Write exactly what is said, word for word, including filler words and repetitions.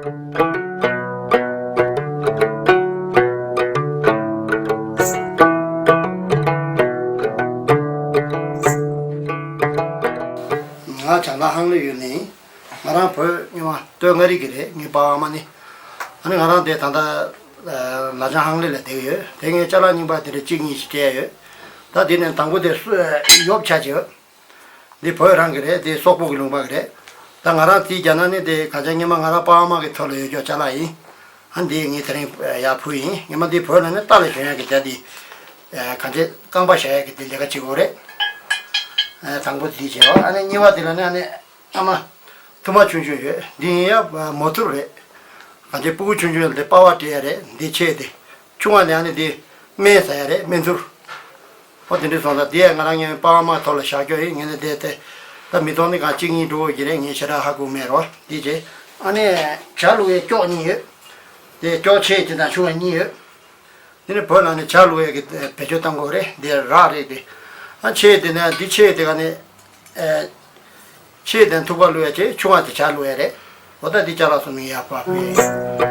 ང་བྱང་ཐང་ཧང་ལེ་ཡུལ་ནས་ཡིན། ང་རང་བོད་རྙིང་མ་སྟོད་མངའ་རིས་ཀྱི་རེད། ངའི་པ་ཕ་མ་ནི། ཨ་ནི་ང་རང་དེ་ད་ལྟ་ལ་བྱང་ཧང་ལེ་ལ་བསྡད་ཡོད། དེ་ངའི་ཅ་ལག་རྙིང་པ་དེ་འདྲ་གཅིག་གཉིས་ཤིག་སྤྲད་ཡོད། ད་དེ་ནས་དང་པོ་དེ་སུ་ཡོབ་ཆ་ཅེས། འདི་བོད་རང་གི་རེད། དེ་སོག་པོ་གི་ལུང་པ་གི་རེད། ད་ང་རང་དེ་རྒྱ་ནག་ནས་དེ་ག་ཅག་སྔོན་མ་ང་རང་པ་ཕ་མ་གི་ཐོག་ལ་ཡོད་ཀྱོག་ཅ་ལག་ཡིན། ཨ་འདི་ངས་དེ་རིང་ཡར་ཕུལ་ཡིན། སྔོན་མ་འདི་བོད་ལ་ནི་རྟ་ལ་ཞོན་ཡག་གི་རྒྱ་འདི་ག་ཅག་རྐང་པ་བཞག་ཡག་གི་དེ་ལས་ཀ་བྱེད་དགོས་རེད། དང་པོ་དེ་བྱེད་རོགས། ཨ་ནི་གཉིས་པ་དེ་ལ་ནི་ཨ་ནི། ཨ་མ། ཐུར་མ་ཆུང་ཆུང་ཡོད། འདི་ཡིན་ཡ་མོ་ཐུར་རེད། ང་ཚོའི་སྤུ་གུ་ཆུང་ཆུང་ལ་འདི་པ་ཕ་སྤྲད་ཡ་རེད། འདི་ཆེ་དེ། ཆུང་བ་ནི་ཨ་ནི་འདི་སྨན་ཟ་ཡ་རེད། སྨན་ཐུར། ཨོ་དེ་འདྲ་སོང་ཙང་དེ་ཡ་ང་རང་ངའི་པ་ཕ་མ་ཐོག་ལ་བཞག་རྒྱུ་ཡིན། ངས་ནི་དེ་དེ་ད་མི་ཐོག་ནི་གང་གཅིག་གཉིས་འགྲོ་དགོས་ཀྱི་རེད། ངས་ཞེ་དྲག་ཧ་གོ་མེད་རོ། འདི་བྱེད། ཨ་ནི་ཇ་བླུག་ཡའི་ཀྱོག་གཉིས་ཡོད། དེ་ཀྱོག་ཆེ་དེ་དང་ཆུང་བ་གཉིས་ཡོད། དེ་ནི་བོད་ནང་ནས་ཇ་བླུག་ཡས་ཀྱི་བེད་སྤྱོད་གཏང་དགོས་རེད། འདི་རག་རེད་དེ། ཨ་ཆེ་དེ་ནས་འདི་ཆེ་དེ་ག་ནས། ཨེ། ཆེ་དེ་ཐུག་པ་བླུག་ཡས་ཆེ། ཆུང་བ་དེ་ཇ་བླུག་ཡས་རེད། འོ་ད་འདི་ཅ་ལག་གསུམ་ཡིན་ཡ་པ་པི།